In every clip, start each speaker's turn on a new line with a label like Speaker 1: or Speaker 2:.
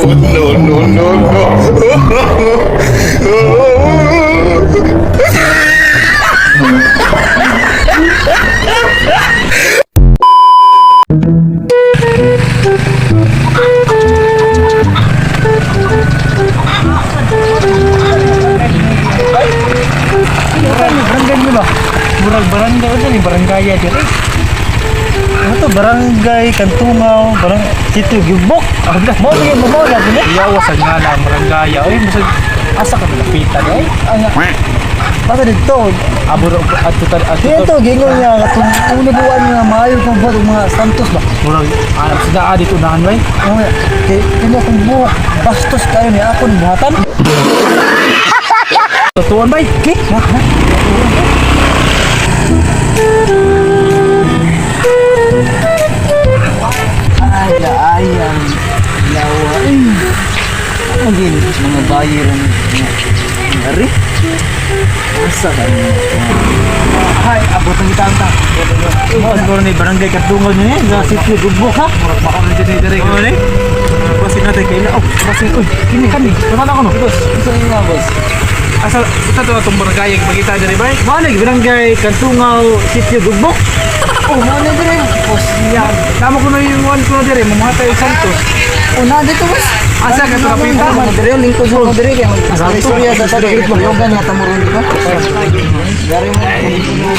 Speaker 1: No, no, no, no.
Speaker 2: Barangay mo ba? Murag barangay ano ni barangay diri. Ano to barangay Kantungaw, barang Sitio Gibok. Mo mo mo mo lagi ni.
Speaker 3: Iyawa sa nga na barangay. Oy, bisag asa ka malapitan ay.
Speaker 2: Basta dito.
Speaker 3: Aburo ato ta ato.
Speaker 2: Dito gingon niya katong una buwan nga maayo kung buhat og mga Santos ba.
Speaker 3: Murag alam sa daa dito unahan bay.
Speaker 2: Oo, kay kanya kung buhok bastos kayo ni ako ni buhatan.
Speaker 3: Tutuan bay.
Speaker 2: Ki, ha, ha.
Speaker 4: Ay, ay, ang lawa. Ay, ano din, mga bayer ang hari. Asa ka niya?
Speaker 2: Ay, abot ang kita.
Speaker 3: Mo siguro ni barangay Katungaw ni
Speaker 2: Sa Sitio Gibok ha.
Speaker 3: Murag makaon na dyan ni dire. Ni. Basin natin kay oh, basin uy, kini kani. Tama na ko no.
Speaker 4: Boss, asa nga boss?
Speaker 3: Asa sa to atong barangay magita diri bay.
Speaker 2: Mao ni barangay Kantungaw, Sitio Gibok.
Speaker 4: Oh, mana dire? Boss,
Speaker 3: Ya, tama ko na yung one ko na dire, mamatay Santos.
Speaker 4: una dito boss.
Speaker 3: Asa ka to kapita?
Speaker 4: Ano dire, lingkod sa dire kay mag istorya sa sa yoga nga tamuron di ba? Gari mo.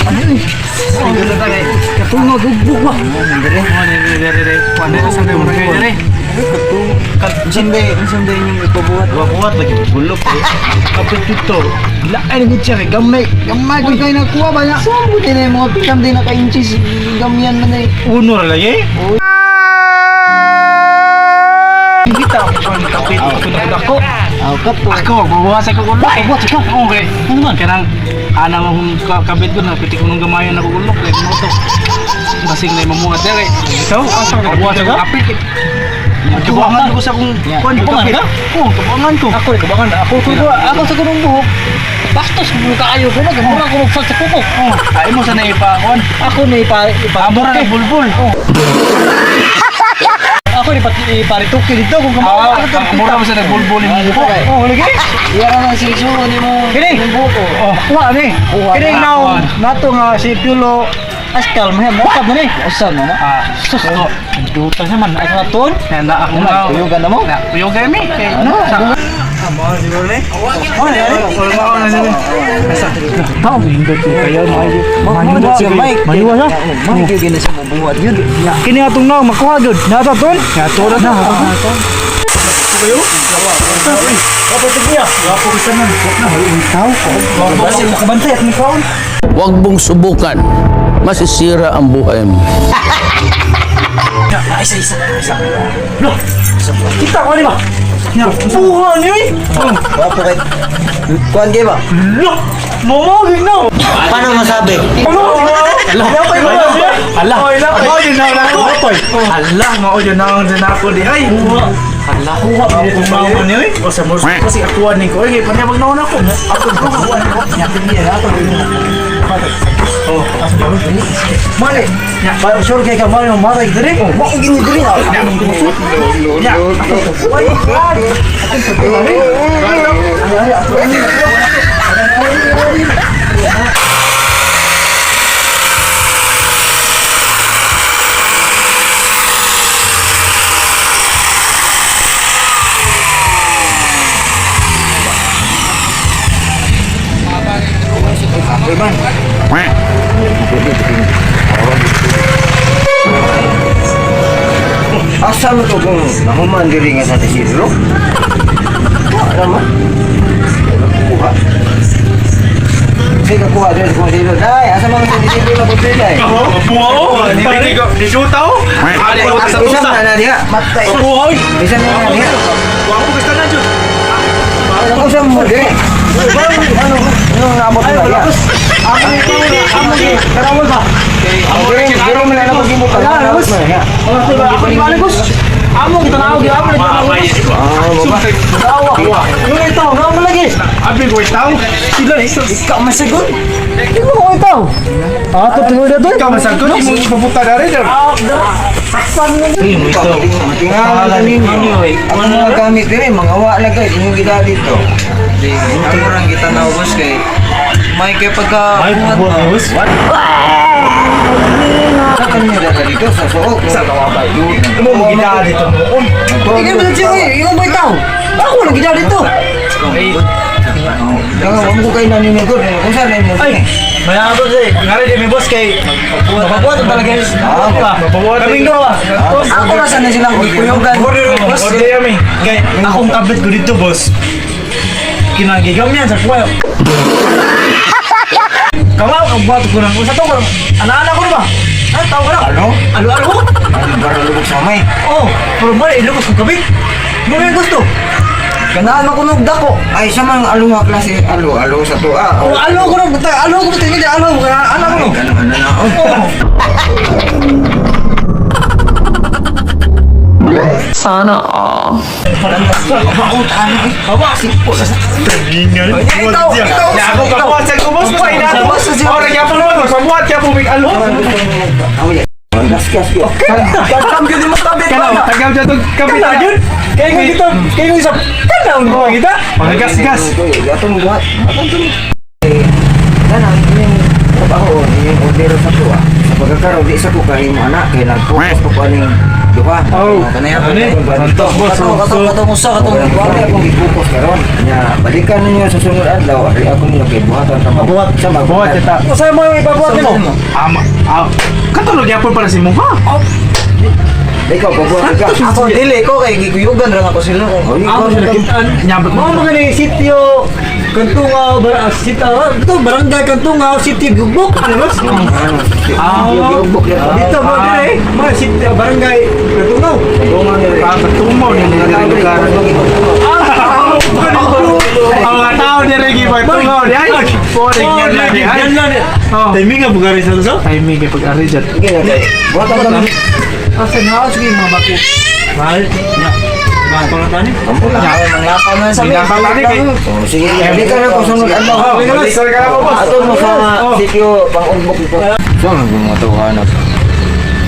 Speaker 4: Ano eh?
Speaker 2: Kantungaw Gibok ba.
Speaker 4: Dire.
Speaker 3: Mo ni dire dire. Wala sa barangay dire.
Speaker 4: Sunday, sunday inyong ipabuhat.
Speaker 3: Buhat lagi bulok. Kapit dito.
Speaker 2: Lain ni siya kay gamay.
Speaker 4: Gamay ko kayo nakuha ba niya? Saan mo din eh, mga pikam din naka-inches, gamyan man eh.
Speaker 3: Uno ra lagi. Kita ko ni kapit ko na dako.
Speaker 4: Aw, kapo.
Speaker 3: Ako, bubuhat sa kong ulok. Buhat sa kong. Okay. Ano man kanang ana mo kong kabit ko na pitik ko nung gamayon na kong ulok kay mo to. Basing na imamuhat dire. Ikaw asa ka buhat sa kong apit. Kabuangan ko sa kong kuan
Speaker 2: Kabuangan
Speaker 3: kapit.
Speaker 2: ka?
Speaker 3: Oo, kabuangan ko.
Speaker 2: Ako rin kabangan ako ko ako sa kunong buhok. Bastos mo kaayo ko mag mura ko magsal sa kuko.
Speaker 3: Oh, ay mo sa na ipa kuan.
Speaker 2: Ako ni ipa ipa
Speaker 3: Amo ra na bulbul.
Speaker 2: Ako ni pati iparituki dito kung kamao.
Speaker 3: Ah,
Speaker 2: Ako to
Speaker 3: mura mo sa nagbulbul imong buhok.
Speaker 2: Oh, lagi.
Speaker 4: Iya ka lang siguro ni mo.
Speaker 2: Kini.
Speaker 4: Yung buko.
Speaker 2: Oh, kuha ni.
Speaker 4: Kuha
Speaker 2: Kini
Speaker 3: na.
Speaker 2: now nato nga si Piolo Askal mo mo na ni.
Speaker 4: Usa mo na.
Speaker 3: Ah, sus ko.
Speaker 2: Duta naman ay sa ton.
Speaker 3: Na na ako na.
Speaker 4: Tuyugan na mo.
Speaker 3: Na, tuyugan mi. Kay
Speaker 4: Ano?
Speaker 3: sa
Speaker 2: Oh, ni.
Speaker 3: Tao hindot kayo maayo.
Speaker 4: Mo na siya Mike.
Speaker 2: Mayuwa na.
Speaker 4: Mike yung gina siya mabuhat yun.
Speaker 2: Kini atong now makuha gyud. Nata ton.
Speaker 3: Nato na na.
Speaker 2: Basi makabantay at mikaon.
Speaker 5: Huwag mong subukan. Masisira ang buhay mo.
Speaker 2: Kita ko ni ba? Buha ni. Oy.
Speaker 4: Wapo kay Kuan kay ba?
Speaker 2: Lo. Momo gyud na.
Speaker 4: Paano masabi?
Speaker 2: Ano? Ala.
Speaker 3: Ala.
Speaker 2: Mao yun na ako.
Speaker 3: Ala, mao yun na ang ako di ay. Ala,
Speaker 2: Kuha ba
Speaker 3: Kung mao man yun. O sa mors kasi atuan ni ko. Oy, kay panyabag naon ako.
Speaker 2: Ako kuha ni ko. Nya ako
Speaker 3: Oh,
Speaker 2: Mali. Ba sure kay ka mali mo maray diri.
Speaker 4: Mao gini diri na.
Speaker 1: No, no, no.
Speaker 4: Asa mo to kung nahuman diri nga sa Isidro? Wala man. Kuha. Sige kuha diri sa Isidro. Dai, asa man sa Isidro na pud dai.
Speaker 3: Buha oh. Pare ko, di shoot oh. Ali ko sa
Speaker 4: Isa
Speaker 3: tusa.
Speaker 4: na na diha. Matay.
Speaker 3: Buha oy.
Speaker 4: Isa na na diha.
Speaker 3: Wa ko gusto na jud.
Speaker 4: Ano sa mo diri? Ano ano naabot na diha?
Speaker 2: Amo ni karawal ba?
Speaker 4: Diri diri man na pag imo pa.
Speaker 2: Ala, boss. Ako ni mali boss. Amo kita na amo ni tanaw.
Speaker 3: Ah,
Speaker 2: Tawa. Ano ito? Nga mo lagi.
Speaker 3: Abi ko itaw. Sila ni.
Speaker 2: Ikaw masagot. Ikaw mo itaw. Ah, to tingod na to.
Speaker 3: Ikaw masagod imo ipapunta dari.
Speaker 2: Ah, Sakpan mo. Ito.
Speaker 4: Tingnan ninyo. Ang mga gamit diri mga wa lagay inyong gida dito.
Speaker 6: Di, ako lang kita na boss kay may kay pagka
Speaker 2: Ay,
Speaker 6: buhat
Speaker 2: buhat
Speaker 6: na.
Speaker 2: boss.
Speaker 4: Sa kanya dala dito sa suok. Sa kawabay.
Speaker 2: Mo mo gida dito mo.
Speaker 4: Tingnan mo siya eh, yung may tao. Ako lang gida dito. Kaya mo ko kay nani ni Gord. Kung saan mo.
Speaker 2: Ay, may ako eh. Ngari di mi boss kay mapabuhat talaga yung
Speaker 3: Mapabuhat.
Speaker 2: Kaming dalawa.
Speaker 6: Ako na sana silang gikuyugan.
Speaker 3: Boss, yami.
Speaker 2: Kay akong tablet ko dito, boss. Kinagigam yan sa kuya. Kamaw ang buhat ko nang usa to ko. Ana-ana ko na ba? Ay, tao ka na.
Speaker 4: Ano?
Speaker 2: Alo-alo.
Speaker 4: Ay, bara lubog sa may.
Speaker 2: Oh, pero mo ilubos ko gabi. Mo may gusto.
Speaker 6: Ganahan man kunog dako.
Speaker 4: Ay, sa mga alo nga klase, alo, alo sa tuwa.
Speaker 2: Oh, alo ko na, alo ko tingin alo ko na, ana ko.
Speaker 4: Ay, ganun, ano na. Oh.
Speaker 7: Sana all.
Speaker 2: Tingnan.
Speaker 6: Ikaw, ikaw.
Speaker 3: Ya, ako kabuhat sa kubos mo ay nato. Ora kaya po mo, pabuhat kaya po mig alo.
Speaker 4: Gas, gas, gas.
Speaker 6: Tagam gyud mo tabi.
Speaker 3: Kanaw, tagaw dyan tong
Speaker 2: Kana
Speaker 3: kapitan.
Speaker 2: yun. Kaya nga kita, kaya nga isa. Kana mo kita.
Speaker 3: Mga gas gas.
Speaker 4: Atong buhat. Atong tuloy. Kana, inyong trabaho, inyong order sa tuwa. Sa pagkakaroon, di sa ko kahimo anak, kay nag-focus ko aning duha.
Speaker 3: Oh.
Speaker 4: Kanaya
Speaker 3: Ano eh? Santos, boss.
Speaker 6: Kato kato kato usa kato.
Speaker 4: Wala akong i-focus karon. Nya, balikan ninyo sa sunod adlaw, ari ako ninyo kay buhatan ta
Speaker 3: Buhat.
Speaker 4: Sa
Speaker 3: Buhat
Speaker 4: magbuhat.
Speaker 3: kita.
Speaker 2: Usa mo yung ipabuhat nimo.
Speaker 3: Ama, ah, katulog yapon para si mukha.
Speaker 4: Ikaw pabuhat ka.
Speaker 6: Ako dili ko kay gikuyugan ra ako sila.
Speaker 4: Oh,
Speaker 2: Ako sila kitaan.
Speaker 3: Nyabot
Speaker 2: Mao
Speaker 3: mo.
Speaker 2: mga ni sitio Kantungaw, bar sitio, ito barangay Kantungaw, sitio Gugbok, ano ba?
Speaker 3: Ah,
Speaker 2: Dito mo dire, mga sitio barangay Kantungaw.
Speaker 3: Ah, tumaw ni nila lugar. Ang mga tao ni Regi ba tungaw di ay. Boring yan lang di ay.
Speaker 2: Yan lang.
Speaker 3: Oh.
Speaker 2: Timing nga bugari sa to.
Speaker 3: Timing kay pag-ari dyan.
Speaker 4: Sige na kay. Buhatan ta.
Speaker 3: Asa na ako sige mga bako.
Speaker 2: Mahal. Ya. Mahal pa lang tani.
Speaker 6: Manglakaw na sa
Speaker 3: Ginakaw na kay.
Speaker 4: Oh, sige, balikan ako sunod adlaw.
Speaker 3: Oh, balik ka na po boss.
Speaker 4: Ato mo sa sitio pang-ugbok ito. So, ang mga tawanan.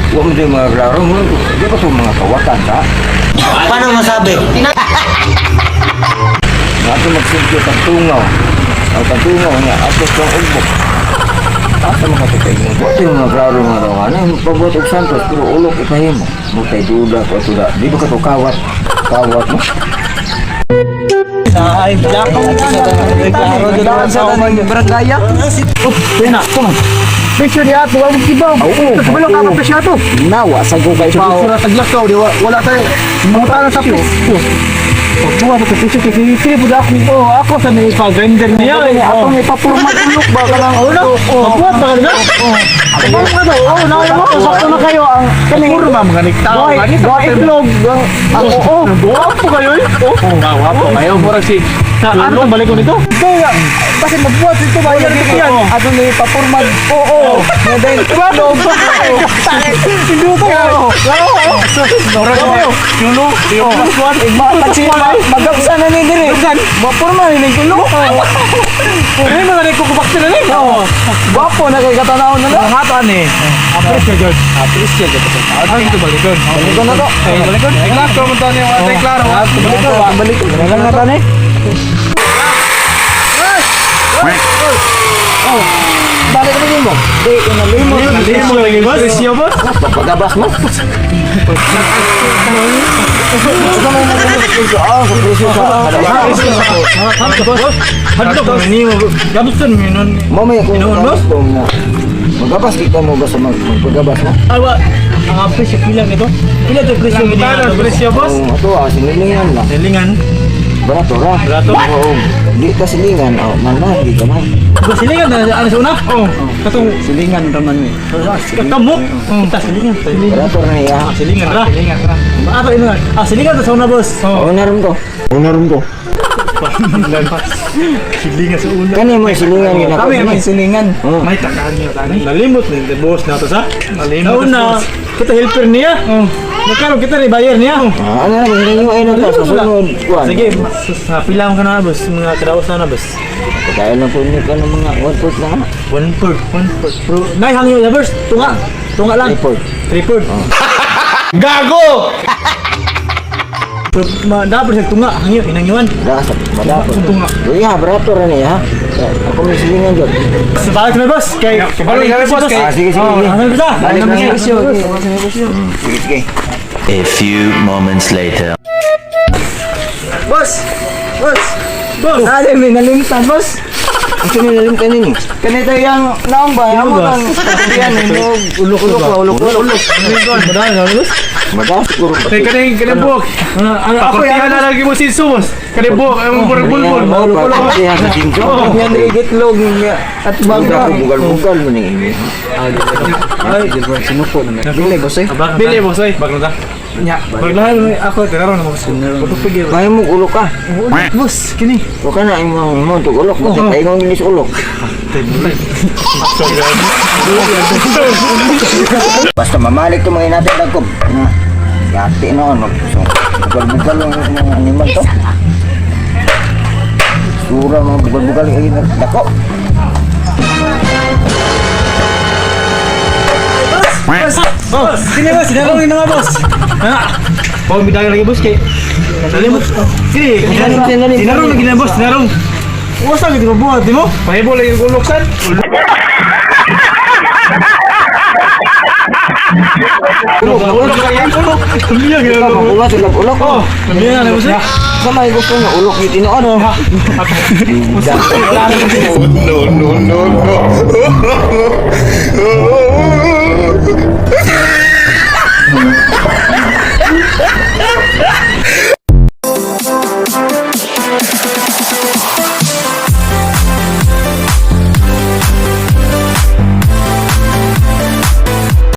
Speaker 4: Huwag mo yung mga klaro mo. Di ba ito mga kawatan ta?
Speaker 6: Paano masabi?
Speaker 4: Ato magsitio kantungaw. Ang kantungaw nga, ato pang-ugbok. Asa mga tutay mo. Huwag yung mga klaro mga tawanan. Pagbuhat og Santos, pero ulok ipahimo. Mo kay duda ko ato da. Di ba ka to kawat? Kawat mo.
Speaker 2: Ay, black.
Speaker 6: Klaro jud sa taning barangay.
Speaker 2: Pena, come on. Picture niya ato, wala kibaw.
Speaker 4: Oo.
Speaker 2: Kabalo ka pa siya ato.
Speaker 4: Nawa, sa gugay pa.
Speaker 2: Picture taglakaw di wala tayo. Mga tao sa pis. Pagbuha sa picture kay kay pud ako oh, ako sa ni pa-render niya eh. Ako may papurma ulok ba kanang ulo. Pagbuhat ba kanila? Ako nga daw. Oh, na mo sakto na kayo ang kaning
Speaker 3: Puro mga nagtao.
Speaker 2: Buhay itlog ang oo. Buha po kayo eh. Oh,
Speaker 3: Wapo kayo murag si
Speaker 2: Sa ano balik ko nito? Kaya kasi magbuhat ito ba yan yan. Ato ni papurma. Oo. Medel. Diba? Hindi ko kayo. Oo.
Speaker 3: Murag yulo.
Speaker 6: Magapsa na ni diri. Mapurma ni kulo.
Speaker 2: Ay, mga rin kukubak sila rin. Oo.
Speaker 6: Gwapo na kay katanaw na lang.
Speaker 3: Ang ato ani. Appreciate jud. Appreciate jud. Ato ito balikon.
Speaker 6: Balikon na to.
Speaker 3: Ay, balikon. Ay, klaro mo tani ang atay klaro.
Speaker 6: Balikon, balikon.
Speaker 2: Lang na tani.
Speaker 6: Balik na mo. Di inalimot.
Speaker 2: Hindi mo lagi boss.
Speaker 3: Presyo boss.
Speaker 4: Pagabas mo. Ah, sa presyo sa
Speaker 2: Hadto ko ni mo. Gabson mi nun.
Speaker 4: Mamaya kung
Speaker 2: Inuun, boss?
Speaker 4: na. Magabas kita mo ba sa magpagabas mo?
Speaker 2: Awa, ang presyo pila nito? Pila to presyo
Speaker 3: Ang tano presyo boss.
Speaker 4: Oo, ato ah, sinilingan lang.
Speaker 2: Silingan.
Speaker 4: Barato ra.
Speaker 2: Barato?
Speaker 4: Oo. Di ta silingan, oh, man di ka man.
Speaker 2: Ba silingan na ano sa una?
Speaker 3: Oh, katong
Speaker 6: Silingan raman ni.
Speaker 2: Kamu. Kita silingan.
Speaker 4: Barato ra niya.
Speaker 2: Silingan ra.
Speaker 3: silingan ra.
Speaker 2: Ato ino. Ah, silingan to sa una boss.
Speaker 4: Oh, narum ko. Oh, narum ko.
Speaker 2: Silingan sa una.
Speaker 4: Kani mo silingan yun ako.
Speaker 6: Kami may silingan.
Speaker 4: Oh.
Speaker 3: May takaan niyo tani.
Speaker 2: Nalimot ni boss na to sa.
Speaker 3: Nalimot.
Speaker 2: Nauna, kita helper niya.
Speaker 3: Oh.
Speaker 2: Nagkaroon kita ni buyer niya.
Speaker 4: Ah, ano na hilingan ay na sa sunod. Kuan.
Speaker 2: Sige, sa pila ka na boss, mga kadaos na na boss.
Speaker 4: Kaya lang po niyo kanang mga 1 fourth lang.
Speaker 2: 1 fourth, 1 fourth. Pero, nay hangyo na boss, tunga. Tunga lang.
Speaker 4: 3 fourth.
Speaker 2: 3 fourth. Gago! Pero dapat sa tunga, hangyo, hinangyuan.
Speaker 4: Dasa, madapot.
Speaker 2: Tunga.
Speaker 4: Uy, ha, barato ra ni ha. Ako may silingan jud.
Speaker 2: Sa balik na, boss, kay
Speaker 3: Balik na, boss, kay-
Speaker 4: Ah, sige, sige,
Speaker 2: Oh,
Speaker 4: sige.
Speaker 2: ano ba?
Speaker 4: Balik na.
Speaker 6: Negosyo.
Speaker 4: Sige, sige.
Speaker 8: A few moments later.
Speaker 6: Boss! Boss!
Speaker 2: Boss!
Speaker 6: Nali, may nalimtan, boss.
Speaker 4: Ang sino nalimtan ninyo?
Speaker 6: Kanito yung naong ba? Amo kang yan, ulok ulok ba? Ulok ulok.
Speaker 2: Madami na, boss.
Speaker 4: Madalas siguro.
Speaker 3: Kay kaning kaning buhok.
Speaker 2: Ano, ano, ako
Speaker 3: Pakurtihan
Speaker 2: yan.
Speaker 3: na lagi mo sinso, boss. Kaning buhok, ang murag bulbul.
Speaker 4: Ulok ulok. Sa sinso.
Speaker 6: Yan itlog at
Speaker 4: Bugal
Speaker 6: baga.
Speaker 4: bugal mo ni ini.
Speaker 6: Ay, sinuko naman. Dili, boss eh.
Speaker 3: Dili, boss oy. Bagno ta.
Speaker 6: Nya.
Speaker 2: Paglahan ako, tinarong na boss. Patupig.
Speaker 4: Kaya mo ulok ka.
Speaker 2: Boss, kini.
Speaker 4: Wa ka na imong mo tug ulok. Kasi tayo ng inis ulok. Basta mamalik to mga natin dagkob. Yati noon. So, bugal-bugal ang mga animal to. Sura mga bugal-bugal ay dako.
Speaker 2: Boss, kini boss, tinarong na nga boss. Ha? Oh, midagan lagi boss kay. Salimot. Kini, tinarong lagi na boss, tinarong. Usa gid mabuhat di mo?
Speaker 3: Pahibo lagi ang ulok san. Ulok, ulok kaya ulok.
Speaker 2: Tumbiya gyud.
Speaker 4: Ulok sila ulok.
Speaker 2: Oh, tumbiya na boss.
Speaker 4: Sa may gusto nga ulok yung tinuod.
Speaker 1: No, no, no, no.